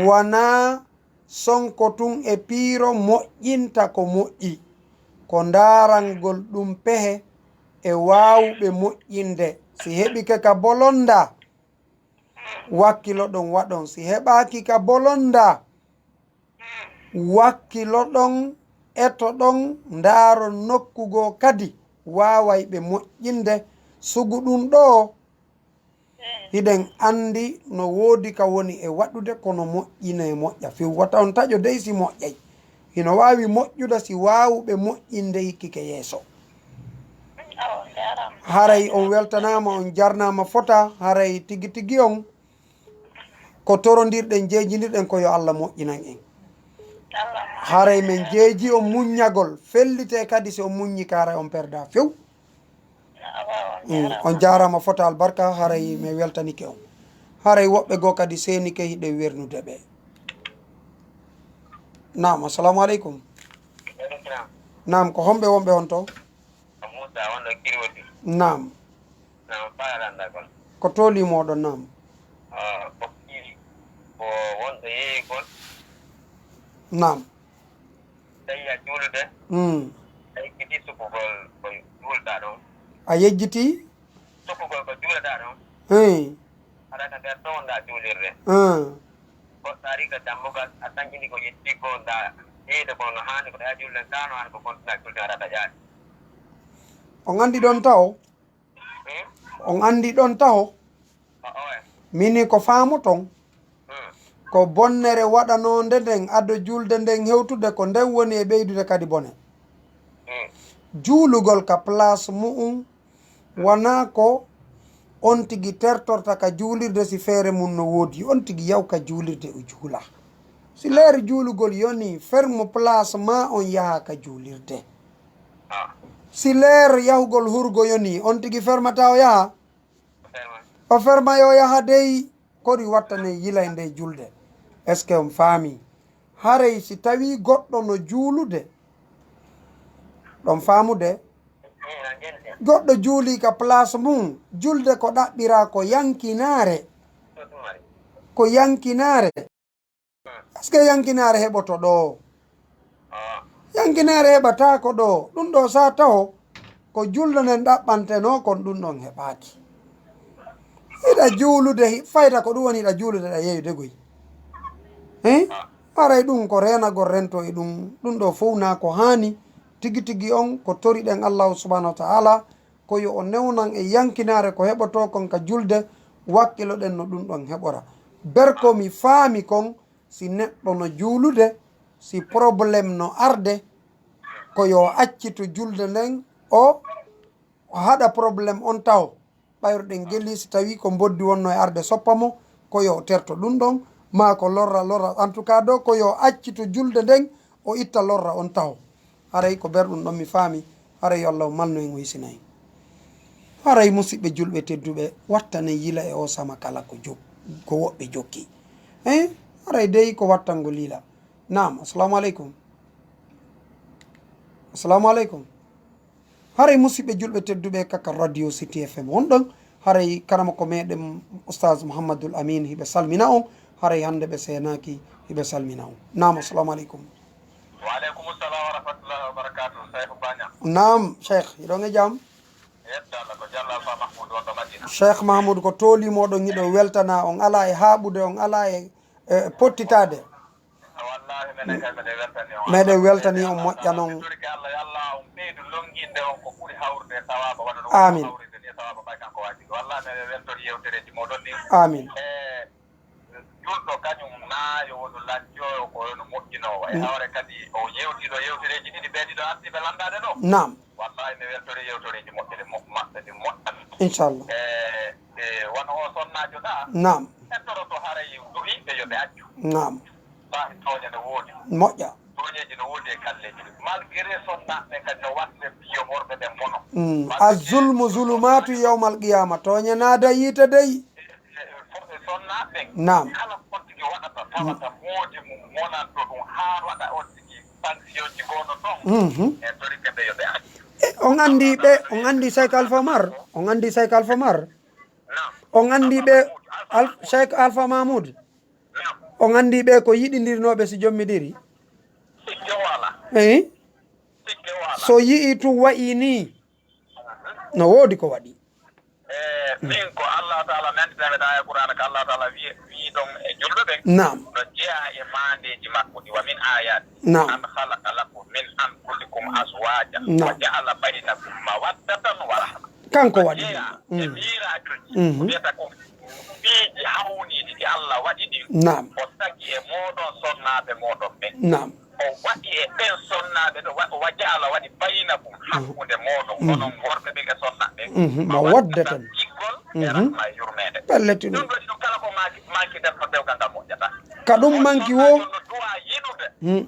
Wanaa sonko tun e piiro moƴƴinta ko moƴƴi. Ko ndaarangol ɗum pehe e waawuɓe moƴƴinde. Si heɓike ka bolonda, wakkilo ɗon waɗon. Si heɓaaki ka bolonda, wakkilo ɗon, eto ɗon, ndaaron nokku goo kadi waawayɓe moƴƴinde. Sugu ɗum ɗoo, hiɗen anndi no woodi ka woni e waɗude, kono moƴƴinee moƴƴa few. Wata on taƴo dey si moƴƴay. Hino waawi moƴƴude si waawuɓe moƴƴinde hikkike yeeso. Haray on weltanaama, on jarnaama fota, haray tigi tigi on ko torondirɗen, jeejindirɗen ko yo Alla moƴƴinan en. Haray men jeeji on muññagol, fellitee kadi si on muññi ka haray on perda few. Mm, on jaaraama fota albarka, haray mi weltanike on. Haray woɓɓe goo kadi seenike hiɗen wernude ɓe. Naam, assalamu aleykum. Naam, ko homɓe wonɓe on to? Naam. Ko tooli mooɗon? Naam. Naam. Tawi a juulude. Mm. A yejjiti sukkugol ko juulɗaa ɗon. A yejjiti? Sukkugol ko juulɗaa ɗon. Hey. Aɗa ka nder ɗon ndaa juulirde. Ah. Goɗɗo ari ka dammugal, a sañƴini ko yetti ko ndaa. Ɓeyde ko no haani ko ɗaya juulde kaano haani ko kontina juulde aɗa taƴaani. On anndi ɗon taw? Hmm? On anndi ɗon taho? Mini ko faamoton, ko bonnere waɗanoonde nden ado julde nden hewtude, ko nden woni e ɓeydude kadi bone. Juulugol ka place mu'un wonaa ko on tigi tertorta ka juulirde, si feere mum no woodi, on tigi yaw ka juulirde o juula. Si leer juulugol yoni, fermo place ma on yaha ka juulirde. Si leer yahugol hurgo yoni, on tigi fermata o yaha? O ferma yo yaha dey, kori wattane yilay nde julde. Est-ce que on faami? Haray si tawi goɗɗo no juulude, ɗon faamude? Goɗɗo juuli ka place mum, julde ko ɗaɓɓira ko yankinaare. Ko yankinaare. Est-ce que yankinaare heɓoto ɗo? Yankinaare heɓataako ɗo. Ɗum ɗo sa taho ko julde nden ɗaɓɓantenoo, kon ɗum ɗon heɓaaki. Hiɗa juulude, hi-, fayda ko ɗum woni hiɗa juulude, ɗa yeeyude goy. Hein? Haray ɗum ko reenagol rento e ɗum. Ɗum ɗo fow naa ko haani. Tigi tigi on ko toriɗen Allahu subhanahu wa ta'ala ko yo o newnan e yankinaare ko heɓotoo kon ka julde, wakkiloɗen no ɗum ɗon heɓora. Ber ko mi faami kon, si neɗɗo no juulude, si problème no arde, ko yo o accitu julde nden, o, o haɗa problème on taho. Ɓayruɗen geli si tawi ko mboddi wonno e arde soppa mo, ko yo o terto ɗum ɗon, maa ko lorra lorra. En tout cas ɗo, ko yo o accitu julde nden, o itta lorra on taho. Haray ko ber ɗum ɗon mi faami. Haray yo Allah o malnu en, o hisina en. Haray musidɓe julɓe tedduɓe, wattane yila e o sama kala ko jok-, ko woɓɓe jokki. Eh? Haray dey ko wattango lila. Naam, assalamu aleykum. Assalamu aleykum. Haray musidɓe julɓe tedduɓe kaka Radio City F M on ɗon. Haray karama ko meɗen Oustaz Mouhamadoul Amine hiɓe salmina on. Haray hannde ɓe seenaki hiɓe salmina on. Naam, assalamu aleykum. Wa aleykum salam wa rahmatullahi wa barakatuh. Cheikh Banya. Naam, Cheikh, hiɗon e jam? Yetta Allah, ko Jallo Alpha Mahmoud on ɗo Madina. Cheikh Mahmoud, ko tooli moɗon hiɗo weltana, on ala e haaɓude, on ala e, e pottitaade. Wallahi, menen kay meɗen weltani on. Meɗen weltani on, moƴƴa non. Torike Allah, yo Allah on ɓeydu longinde on ko ɓuri hawrude e sawaba, waɗa ɗum Amin. Hawrude ni e sawaba ɓay kanko wajibi. Wallahi, meɗen weltori yewtereji moɗon ɗin. Amin. E, julɗo kañum na yo wonu lancoowo ko yo no moƴƴinoowo. E Mm. Hawre kadi o yewtiɗo yewtereji ɗiɗi ɓe ɗiɗo artiɓe landaade ɗo. Naam. Wallahi, mi weltori yewtoreji moƴƴere mo-, maɓɓe ɗi moƴƴa. Inchallah. E, e, wano o sonnaajo ɗa. Naam. Ettoroto haray duhiiɓe yo ɓe accu. Naam. Wallahi tooñe no woodi. Moƴƴa. Tooñeeji no woodi e galleeji ɗi. Malgré sonnaaɓe ɓen kadi no waɗde piyo worɓe ɓen mono. Mm. Waɗde Azulmu zulumatu yawmal qiyama. Tooñe naada yiite dey. E, e, e, sonnaaɓe ɓen. Naam. Kala ko on tigi waɗata, tawata moodi mum wonanto ɗum haa waɗa on tigi sanction ji gono toon. Mhm. E torike ɓe yo ɓe accu. E, on anndi ɓe, on anndi Cheikh Alpha Mar? On anndi Cheikh Alpha Mar? Naam. On anndi ɓe, Al-, Cheikh Alpha Mahmoud? Naam. On anndi ɓe ko yiɗindirnooɓe si jommiɗiri? Sikke wala. Eyi? Sikke wala. So yi'i tun wa'i ni, no woodi ko waɗi. E, min ko Allah Taala nantinami ɗa e Qur'aana ka Allah Taala wi'i, wi'i ɗon e julɓe ɓen. Naam. No jeyaa e maandeeji makko ɗi, wa min ayati Naam. An khalaqa lakum min anfusikum azwaja Naam. Wa ja'ala baynakum mawaddatan wa rahma. Kanko waɗi ɗum. Jeyaa e Mm. miiraajuuji, Mhm. wiyata ko piiji hawniiɗi ɗi Allah waɗi ɗin. Naam. O tagi e mooɗon sonnaaɓe mooɗon ɓen. Naam. O waɗi e ɓen sonnaaɓe ɓe, wa-, wa ja'ala waɗi baynakum, Mhm. hakkunde mooɗon, Mhm. onon worɓe ɓen e sonnaaɓe ɓen. Mhm. Mawaddatan. Giggol e Mhm. rahma e yurmeende. Pellet ɗum. Ɗum waɗi ɗum kala ko manki, manki nder ko dewgal ngal moƴƴata. Ka ɗum manki wo? Sonnaajo no du'a yiɗude Hmm.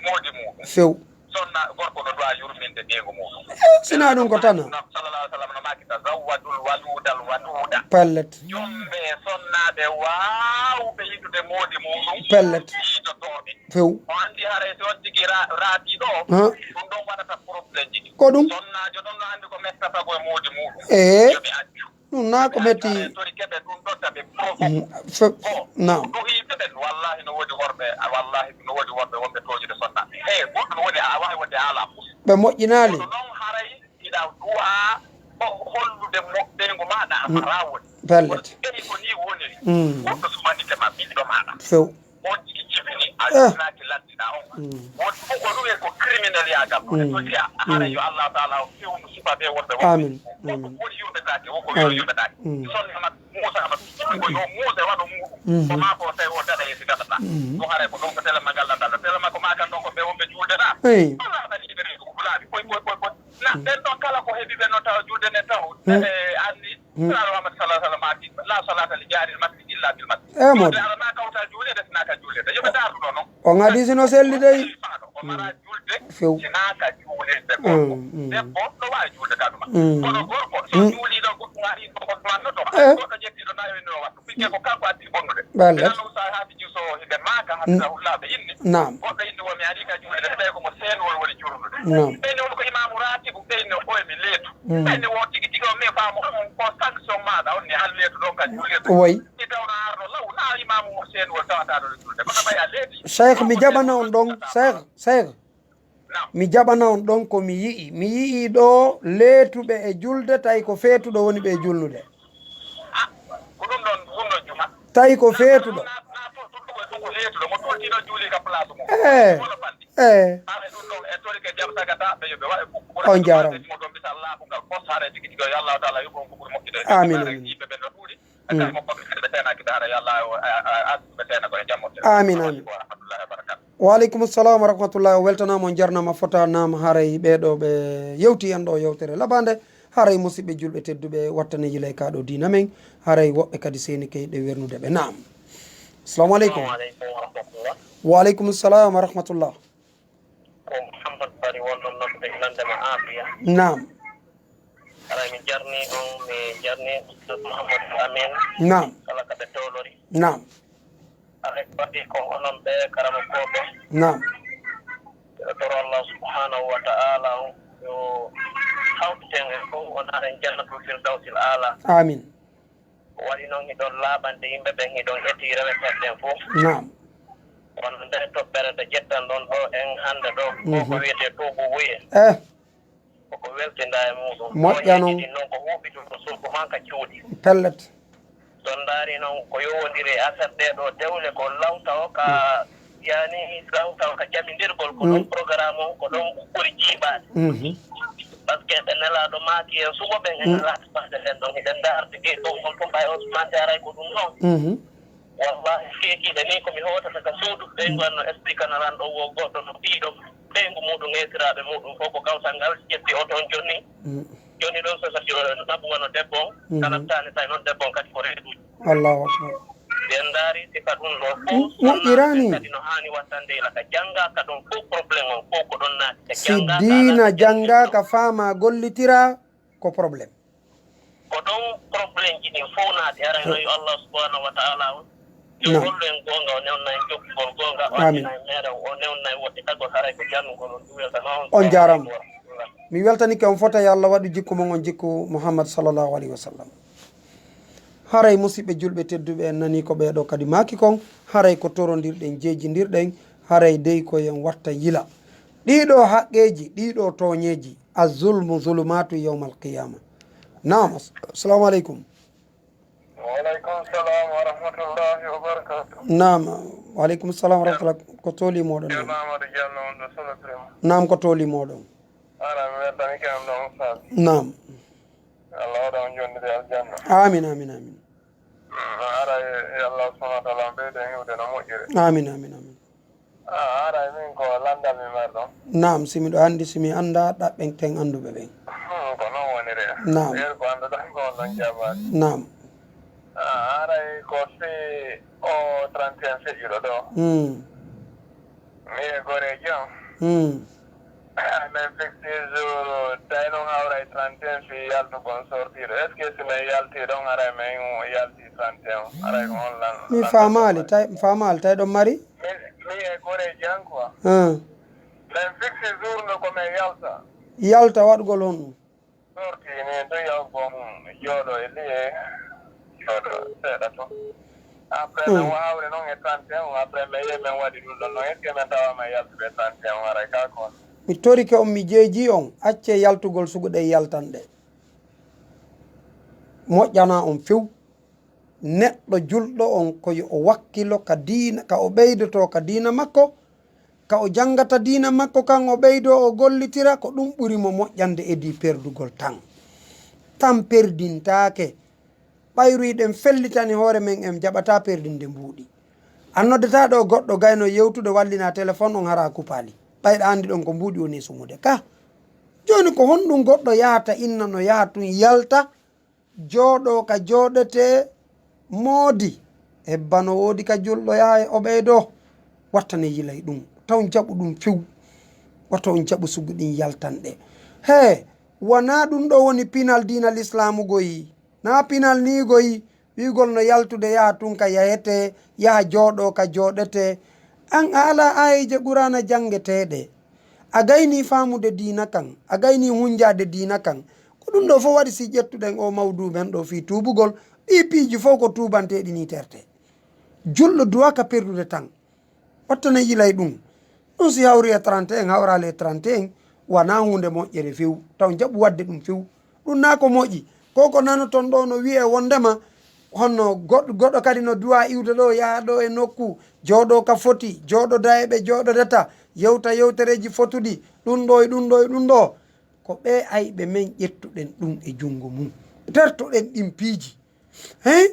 moodi muɗum. Few. Sonna gorko no du'a yurminde ɓeyngu muɗum. Eh, sina ɗum ko tana. Sallallahu alaihi wasallam no maaki, "Tazawwadul waludal waduda." Pellet. Jombe sonnaaɓe waawɓe yiɗude moodi muɗum. Pellet. Yiɗotooɓe. Few. O anndi haray si on tigi ra-, raati ɗo, Ha? Ɗum ɗon waɗata problème ji. Ko ɗum? Sonnaajo ɗon no anndi ko mettata ko e moodi muɗum. Eh. Yo ɓe accu. Ɗum na ko metti. Tori keɓe ɗum ɗo taɓe provo. Mm, fe-, ko naam. Duhiiɓe ɓen, wallahi no woodi worɓe, wallahi no woodi worɓe wonɓe tooñude sonna. Hey, goɗɗo no woni a waawi wonde haala. Ɓe moƴƴinaali. Kono noon haray iɗa du'a ko hollude moƴƴeego maaɗa a Mm. Faraa woni. Pellet. Kono so tawi ko nii woniri, Mm. Goɗɗo suɓanike ma ɓiɗɗo maaɗa. Few. On tigi jibini, a Eh. Jibinaki lanɗiɗa on. Mm. Won fof ko ɗum e ko criminel yaagal ɗum. Mm. E so wiya, hara Mm. Yo Allah Taala o fewnu suɓaɓe wonɓe wonɓe. Amin. Wonko Amin. Woni yurɓetaake, wonko Amin. Yurɓetaake. Mm. Sonna maɓɓe, Muusa maɓɓe, ko yo Muusa waɗo muɗum. Mm. Ko maa ko tawi o daɗa e si gaɗata. Mm. Ɗum haray ko ɗon ko tele magal lanndal. Tele makko maa kan ɗon ko ɓe wonɓe juulde ɗa. Eyi. Wala haɗa yiɓe reedu ko fulaaɓe. Koy, koy, koy, koy. Na, Mm. Ɓen ɗon kala ko heɓi ɓe noon tawa juulde nden taw. Mm. E, anndi. Hmm. Nulaaɗo Muhammad sallallahu alaihi wasallam maaki, "La salata li jaaril masjid illa bil masjid." Eh, moɗon. Juulde Alla na kawtal juulirde sina ka juulirde. Yo ɓe ndaardu ɗo non. On hadisi no selli dey. Faaɗo, o mara juulde Few. Sina ka juulirde gorko. Hmm, hmm. Debbo no waawi juulde ka ɗuma. Hmm. Kono gorko, so Hmm. Juulii ɗo goɗɗo ari ɗo goɗɗo manno to. Eh. Goɗɗo ƴetti ɗo nawi no wattu. Pikke ko kanko addi bonnude. Balle. Ɓe nanu sa haati jiw so hiɓe maaka hatta Hmm. Hullaaɓe inni. Naam. Goɗɗo inni wo mi ari ka juulirde, ɓe ko mo seenuwol woni juulnude. Naam. Ɓe ni won ko imaamu raatibu, ɓe ni o e mi leetu. Mm. Ɓayde won tigi tigi on, min faamu on ko sanction maaɗa on ni, an leetuɗo on ka juulirde. Way. Si tawno arɗo law, na imaamu mo seenuwol tawata ɗo e juulde. Kono ɓay a leeti. Cheikh, mi jaɓana on ɗon. Cheikh, Cheikh. Naam. Mi jaɓana on ɗon ko mi yi'i. Mi yi'i ɗo leetuɓe e julde, tawi ko feetuɗo woni ɓe e julnude. Ah, ko ɗum ɗon, ɗum ɗon juma. Tawi ko feetuɗo. Na, na, na, to, to, to, to, ko leetuɗo, mo toltino juuli ka place mum. Eh. Wala fandi. Eh. Ɓaawo ɗum ɗon, e torike jam tagata, ɓe yo ɓe waɗa ko, ko On jaaraama. Mo ɗon misal laaɓungal, fos hare tigi tigi, yo Allah Taala yoɓu on ko ɓuri moƴƴude. Amin, amin. Yimɓe ɓe no ɗuuɗi. Mm. Kadi mo ɓe ɓe teenaki dara, yo Allah o, a, a, a, ɓe teena ko e jam moƴƴere. Amin, amin. Wa rahmatullahi wa barakatuh. Wa aleykum salam wa rahmatullahi. O weltanaama, on jarnaama, fota naam, haray ɓee ɗo ɓe yewti en ɗo yewtere labande. Haray musidɓe julɓe tedduɓe, wattane yilay ka ɗo diina men. Haray woɓɓe kadi seenike ɗe wernude ɓe. Naam. Assalamu aleykum. Assalamu aleykum wa rahmatullah. Wa aleykum salam wa rahmatullah. Ko Mouhammad Bari wonɗon noddude e nande ma. Afiya. Naam. Haray mi jarni ɗum, mi jarni Ustaz Muhammad Amin. Naam. Kala ka ɓe tolori. Naam. Haray ko waɗi ko onon ɓe karamokooɓe. Naam. Miɗo toro Allah subhanahu wa ta'ala yo hawtiten en fof, o naata en jannatul firdawsil aala. Amin. Ko waɗi noon hiɗon laaɓande yimɓe ɓen, hiɗon eti rewe ɓen fof. Naam. Kono nde toɓɓere nde ƴettan ɗon ɗo en hannde ɗo, ko ko Mhm. wiyetee tuubu wuye. Eh. Koko weltinda e muɗum. Moƴƴa noon. Ɗin noon ko huuɓi ɗum ko suudu man ka cuuɗi. Pellet. So ndaari noon ko yowondiri e affaire ɗee ɗo dewle ko lawta o ka Mm. yani lawta o ka jamindirgol ko ɗum Mm. programme on ko ɗum ɓuri jiiɓaade. Mhm. Parce que ɓe nelaaɗo maaki en suɓo ɓen en Mm. alaa faade ɓen ɗon hiɗen ndaarde ɗi ɗum on tumba e on mande aray ko ɗum ɗon. Mhm. Wallahi, feekiiɓe ni ko mi hootata ka suudu, ɓeyngu an no explique na lan ɗo wo goɗɗo no piiɗo, ɓeyngu muɗum, esiraaɓe muɗum fof ko kawtal ngal, ƴetti o toon jonni. Mm. Jonni ɗon so sati o naɓu wano debbo on, Mhm. kala taani tawi noon debbo on kadi ko reeduuji. Allahu akbar. Ɓe ndaari sifa ɗum ɗo fof, Mo-, moƴƴiraani. Kadi no haani wattande ila ka jannga ka ɗon fof problème on fof ko ɗon naati ka Si jannga ka diina alaa ka jannga jannga ka faama gollitira ko problème. Ko ɗon problemji ɗin fof naati, haray no yo Allah subhanahu wa ta'ala on yo Naam. hollu en goonga, o newna en jokkugol goonga, o Amin. addina en meere, o newna en woɗɗitagol, haray ko jannugol on duwelta noon. On jaaraama. Mi weltanike on fota, yo Allah waɗu jikku mon on jikku Muhammad sallallahu alayhi wa sallam. Haray musidɓe julɓe tedduɓe en nani ko ɓeeɗo kadi maaki kon, haray ko torondirɗen, jeejindirɗen, haray dey ko en watta yila. Ɗiɗo haqqeeji, ɗiɗo tooñeeji, az-zulmu zulumaatu yawmal qiyaama. Naam, as-, assalamu aleykum. Wa aleykum salam wa rahmatullahi wa barakatuh. Naam, wa aleykum salam wa rahmatullah. Ko tooli mooɗon? Ceerno Amadou Diallo on ɗo Solotrima. Naam, ko tooli mooɗon? Ara mi weltanike on ɗon, Ustaz. Naam. Allah waɗa on jonnde aljanna. Amin, amin, amin. Mm, ara e Allah subhanahu wa ta'ala on ɓeyde hiwde no moƴƴiri. Amin, amin, amin. Ah, haray min ko lanndal mi marɗo. Naam, si miɗo anndi, si mi annda, ɗaɓɓen ten annduɓe ɓen. Hmm, ko noon woniri. Naam. Ɓeer ko annduɗon ko on ɗon jabaade. Naam. Ah, haray ko si o trente et un feƴƴuɗo ɗo. Hmm. Mi e goreejo am. Hmm. Ah, min fixi jour, tawi noon hawra e trente et un fii yaltugol sortiiɗo. Est-ce que si min yaltii ɗon, haray min yaltii trente et un? Haray ko on lan-, Mi lan-, faamaali, lan-, tay, mi faamaali, tawi ɗon mari? Mi, mi e goreejo an quoi. Ah. Min fixi jour no ko min yalta. Yalta waɗugol honɗum? Sorti ni to yaw bon jooɗo e liye. Jooɗo seeɗa to. Après, Hmm. min wawre noon e trente et un, après, min yehi min waɗi ɗum ɗon noon. Est-ce que min tawama e yaltude e trente et un haray ka kon? Mi torike on, mi jeeji on, accee yaltugol suguɗe e yaltanɗe. Moƴƴana on few. Neɗɗo julɗo on, ko yo o wakkilo ka diina, ka o ɓeydoto ka diina makko, ka o janngata diina makko kan, o ɓeydoo, o gollitira, ko ɗum ɓuri mo moƴƴande edii perdugol tan. Tan perdintaake. Ɓayru hiɗen fellitani hoore men, en jaɓataa perdinde mbuuɗi. A noddataa ɗo goɗɗo gayno yewtude, wallina telefon on, hara kupaali. Ɓayɗa anndi ɗon ko mbuuɗi woni e sumude ka. Jooni ko honɗum goɗɗo yahata inna no yaha tun yalta, jooɗoo ka jooɗetee moodi, hebba no woodi ka julɗo yaha e o ɓeydoo, watta ne yilay ɗum, taw jaɓu ɗum few, wata on jaɓu sugu ɗin yaltanɗe. Hee, wanaa ɗum ɗo woni pinal diina lislaamu goyi, naa pinal nii goyi, wi'ugol no yaltude yaha tun ka yahetee, yaha jooɗoo ka jooɗetee. An a alaa aayeeje Quraana janngeteeɗe, a gaynii faamude diina kan, a gaynii hunjaade diina kan. Ko ɗum ɗo fof waɗi si ƴettuɗen o mawduu men ɗo fii tuubugol, ɗii piiji fof ko tuubanteeɗi nii tertee. Julɗo duwaa ka perdude tan. Watta ne yilay ɗum. Ɗum si hawri e trente et un, hawraali e trente et un, wanaa huunde moƴƴere few. Taw jaɓu waɗde ɗum few. Ɗum naa ko moƴƴi. Ko ko nanoton ɗo no wi'ee wondema honno goɗ-, goɗɗo kadi no duwaa iwde ɗo, yaha ɗo e nokku, jooɗoo ka foti, jooɗoda e ɓe jooɗodata, yewta yewtereeji fotuɗi, ɗum ɗo e ɗum ɗo e ɗum ɗo. Ko ɓee ayɓe men ƴettuɗen ɗum e junngo mum. Tertoɗen ɗin piiji. Hein?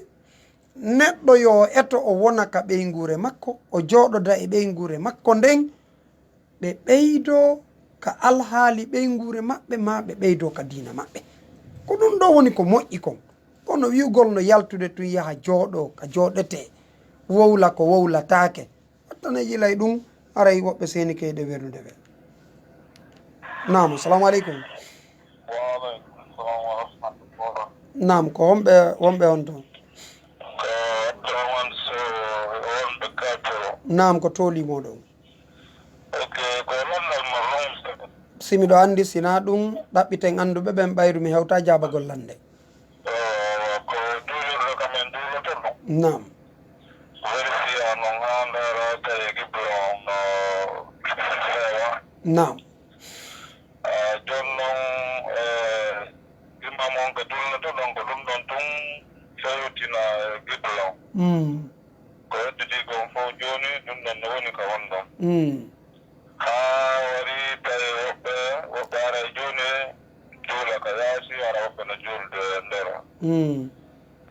Neɗɗo yo o eto o wona ka ɓeynguure makko, o jooɗoda e ɓeynguure makko nden, ɓe ɓeydoo ka alhaali ɓeynguure maɓɓe, maa ɓe ɓeydoo ka diina maɓɓe. Ko ɗum ɗo woni ko moƴƴi kon. Kono wi'ugol no yaltude tun yaha jooɗoo ka jooɗetee, wowla ko wowlataake, watta ne yilay ɗum, haray woɓɓe seenike e ɗe wernude ɓe. Naam, assalamu aleykum. Wa aleykum salam wa rahmatullah. Naam, ko homɓe wonɓe on toon? Ko Abdourahmane Sow, wonɓe Katoro. Naam, ko tooli mooɗon. Ok, ko landal ma ronse. Si miɗo anndi, si naa ɗum, ɗaɓɓiten annduɓe ɓen, ɓayru mi hewta jaabagol lannde. Ewa, ko juulirde kam en juuloto ɗum. Naam. Vérifier non haa ndaara tawi qibla on no feewa. Naam. Ah, jooni noon, eh, imam on ko julnoto ɗon, ko ɗum ɗon tun fewtina e qibla on. Mm. Ko hedditi kon fof jooni, ɗum ɗon no woni ka won ɗon. Mm. Haa wari tawi woɓɓe, woɓɓe ara e jooni juula ka yaasi, ara woɓɓe no juulde e nder. Mm.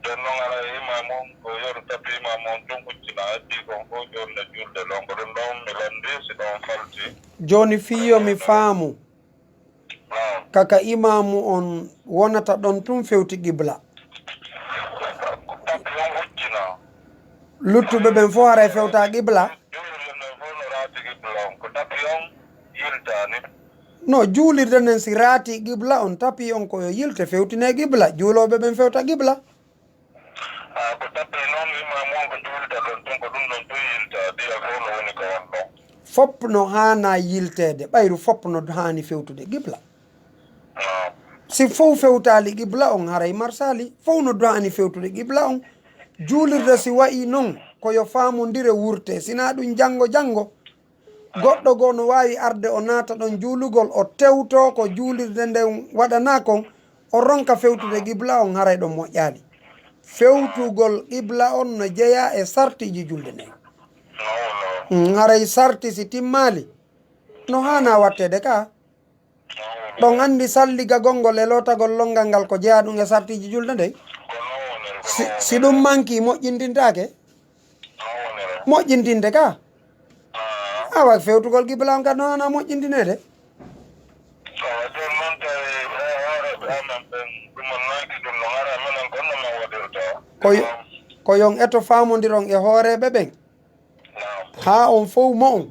Jooni noon ara e imam on, ko yeru tapi imam on tun huccina, heddii kon fof jooni no juulde ɗon. Ko ɗum ɗon mi lanndi, si ɗon falti. Jooni fii yo mi faamu. Naam. Kaka imaamu on wonata ɗon tun fewti qibla. Tapi on huccina. Luttuɓe ɓen fof haray fewta qibla. Juulirde nden fof no raati qibla on. Ko tapi on yiltaani. No, juulirde nden si raati qibla on, tapi on ko yo yilte fewtine qibla. Juulooɓe ɓen fewta qibla. Ah, ko tapi noon imam on ko juulta ɗon tun, ko ɗum ɗon tun yilta, diya fof no woni ko won ɗon. Fop no haana yilteede, ɓayru fop no haani fewtude qibla. Naam. Si fof fewtaali qibla on, haray marsaali, fof no haani fewtude qibla on. Juulirde si wayi noon, ko yo faamondire wurte, si naa ɗum janngo janngo, goɗɗo goo no waawi arde o naata ɗon juulugol, o tewtoo ko juulirde nden waɗanaa kon, o ronka fewtude qibla on, haray ɗon moƴƴaali. Fewtugol qibla on no jeyaa e sartiiji julde nden. Mm, haray sarti si timmaali, no haana watteede ka. Ɗon anndi salligagol ngol e lootagol lonngal ngal ko jeyaa ɗum e sartiiji julde nden. Si, si ɗum manki, moƴƴintintaake? Moƴƴintinde ka. Awa, fewtugol qibla on kadi no haana moƴƴintineede. Awa, jooni noon tawi e hooreeɓe amen ɓen, ɗum on nanki ɗum no hara menen kon no men waɗirta. Ko yo-, ko yon eto faamondiron e hooreeɓe ɓen. Naam. Haa on fow mo'on.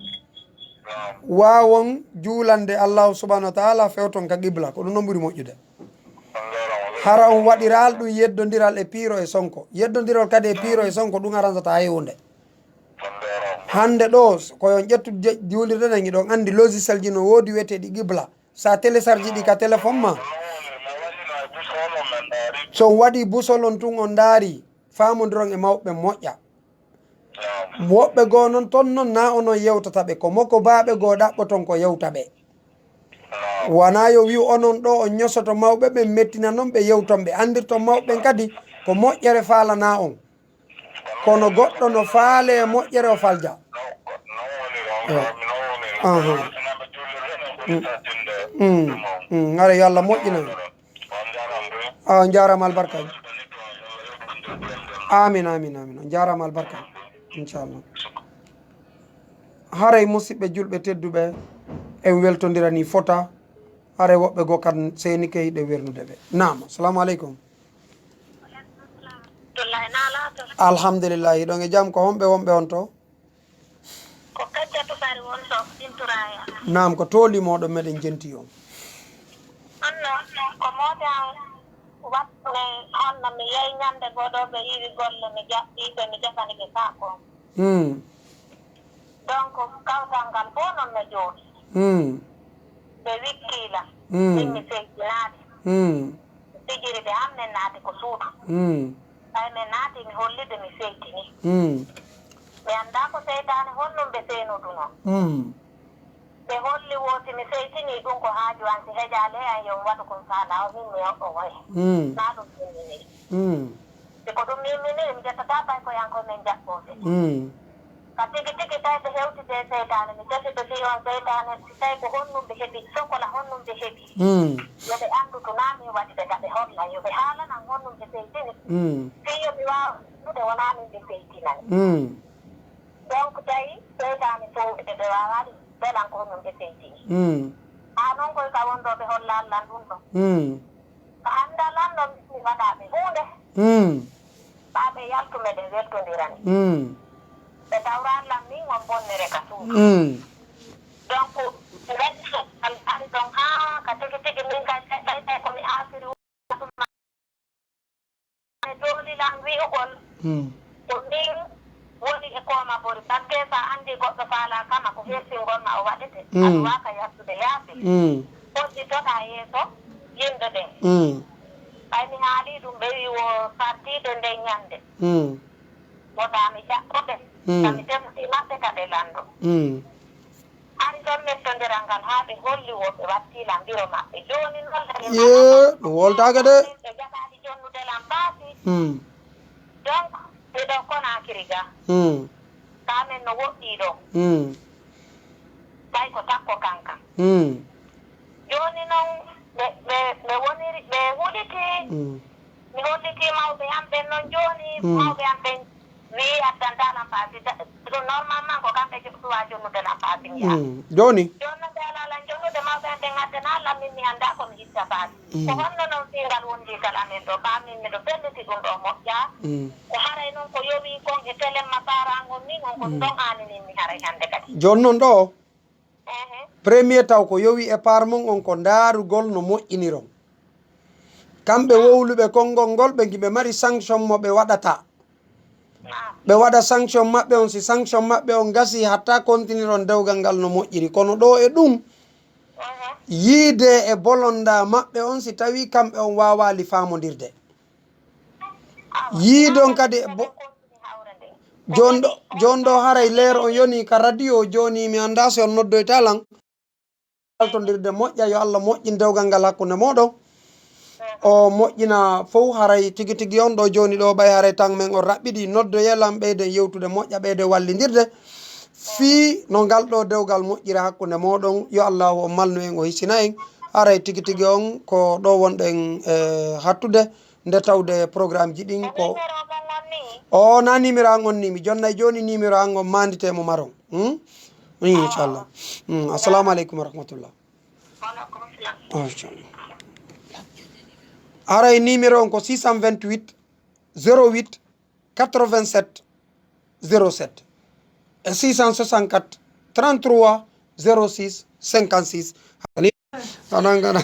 Naam. Waawon juulande Allaahu subhaanahu wa taala, fewton ka qibla, ko ɗum non ɓuri moƴƴude. On njaaraama. Hara on waɗiraali ɗum yeddondiral e Piiro e Sonko. Yeddondiral kadi e Piiro e Sonko, ɗum aransataa hay huunde. On njaaraama. Hannde ɗoo, ko yon ƴettu je-, juulirde nden, hiɗon anndi logiciel ji no woodi wi'eteeɗi qibla. Sa télécharge ɗi ka téléphone ma. So on waɗi boussole on tun on ndaari, faamondiron e mawɓe moƴƴa. Woɓɓe goo non ton non na onon yewtata ɓe, ko mokobaaɓe goo ɗaɓɓoton ko yewta ɓe. Wanaa yo wi'u onon ɗoo on ñosoto mawɓe ɓen, mettina non ɓe, yewton ɓe, anndirton mawɓe ɓen kadi ko moƴƴere faalanaa on. Kono goɗɗo no faalee moƴƴere o falja. Ewa. Aha. Mm. Mm. Mm. Hara yo Allah moƴƴinan. A, on njaaraama albarka. Amin, amin, amin. On njaaraama albarka. Inchallah. Haray musidɓe julɓe tedduɓe, en weltondirani fota. Haray woɓɓe goo kan seenike hiɗen wernude ɓe. Naam, assalamu aleykum. Alhamdulillahi, hiɗon e jam, ko homɓe wonɓe on to? Ko Kajjatu Bari won to Binturaya. Naam, ko tooli mooɗon meɗen jenti on. Anno, ko moota waɗne honno mi yehi ñande goo ɗo ɓe iwi golle mi jaɓɓi ɓe mi defani ɓe saako. Hmm. Donc, kawtal ngal fof noon no jooɗi. Hmm. Ɓe wikkila. Hmm. Min mi seytinaade. Hmm. Fijiri ɓe an min naati ko suudu. Hmm. Ɓay min naati mi holli ɓe mi seytini. Hmm. Ɓe anndaa ko seytaane honɗum ɓe seenodunoo. Hmm. Ɓe holli woo si mi seytinii ɗum ko haaju an, si hejaali e an yo mi waɗu ko mi faalaa o, min mi yoɓɓo woye. Mm. Naa ɗum timmini. Mm. Si ko ɗum yimminiri, mi ƴettataa paykoyankoy men jaɓɓooɓe. Mm. Ka tigi tigi tawi ɓe hewtide e seytaane, mi ƴetti ɓe fii on seytaane, si tawi ko honɗum ɓe heɓi, sokola honɗum ɓe heɓi. Mm. Yo ɓe anndu to naa min waɗi ɓe, ka ɓe holla, yo ɓe haalanan honɗum ɓe seytini. Mm. Fii yo mi waaw anndude wonaa min ɓe seytinani. Mm. Donc, tawi seytaane sowɓe ɓe waawaali belan ko honɗum ɓe seytini. Mm. Haa noon koy ka won ɗo ɓe holla Allan ɗum ɗo. Mm. Ka annda Allan ɗo mi waɗa ɓe huunde. Mm. Ɓaa ɓe yaltu meɗen weltondirani. Mm. Ɓe tawra Allan min on bonnere ka suudu. Mm. Donc, ɓe waɗi so Allan ari Ɗon haa ka tigi tigi min kay ɓay ɓay ko mi aasiri ɗum. E doolilam wi'ugol ko min woni e kooma bori, parce que so a anndi goɗɗo faalaa kama ko hertingol ma o waɗete, a duwaaka yaltude yaasi. Hodditoɗaa yeeso yimɓe ɓen. Ɓay mi haalii ɗum, ɓe wi'i wo fartiide nden ñannde. Wota mi jaɓɓo ɓe, ka mi tefti maɓɓe ka ɓe lanndo. Ari ɗon mettondiral ngal haa ɓe holli wo ɓe wattii lan biro maɓɓe. Jooni non la min Yee, ɗum woltaaka de. Ɓe jaɓaali jonnude lan paasi. Donc, miɗo Konaakiri ga. Ka men no woɗɗii ɗo. Ɓay ko takko kankan. Jooni non, ɓe, ɓe, ɓe woniri, ɓe huliti. Mi hollitii mawɓe an ɓen non jooni, mawɓe an ɓen wi'i addantaa lan paasi. Ɗum normalement ko kamɓe jo-, suwaa jonnude lan paasi mi yaha. Jooni? Jonnude alaa lan jonnude mawɓe an ɓen addanaa lan min mi anndaa ko mi itta paasi. Ko honno non fii ngal wondigal amen ɗo? Kaa min miɗo felliti ɗum ɗo moƴƴaa. Ko haray non ko yowii kon e telemma paaraangol min on ko ɗum ɗon aaninin mi haray hannde kadi. Jooni non ɗo? Ehe. Premier taw ko yowi e par mon on ko ndaarugol no moƴƴiniron. Kamɓe wowluɓe konngol ngol ɓe ngi ɓe mari sanction mo ɓe waɗata. Ɓe waɗa sanction maɓɓe on, si sanction maɓɓe on gasi hatta kontiniron dewgal ngal no moƴƴiri. Kono ɗo e ɗum, yiide e bolonda maɓɓe on si tawi kamɓe on waawaali faamondirde. Yiidon kadi e bo-, jon ɗo, jon ɗo haray leer on yoni ka radio jooni, mi anndaa si on noddoyta lan. Haltondirde moƴƴa, yo Allah moƴƴin dewgal ngal hakkunde mooɗon. O moƴƴina fow, haray tigi tigi on ɗo jooni ɗo ɓay haray tan men on raɓɓiɗi, noddoye lan ɓeyden yewtude moƴƴa, ɓeyden wallindirde. Fii no ngal ɗo dewgal moƴƴira hakkunde mooɗon, yo Allahu o malnu en, o hisina en. Haray tigi tigi on ko ɗo wonɗen, eh, hattude. Nde tawde programme ji ɗin ko o na numéro an on ni mi jonnay jooni numéro an on mandite mo maron. Hmm? Inchallah. Hmm. Assalamu aleykum wa rahmatullah. Inchallah. Haray numéro on ko six cent vingt-huit, zéro huit, quatre-vingt-sept, zéro sept e six cent soixante-quatre, trente-trois, zéro six, cinquante-six. Anan gana.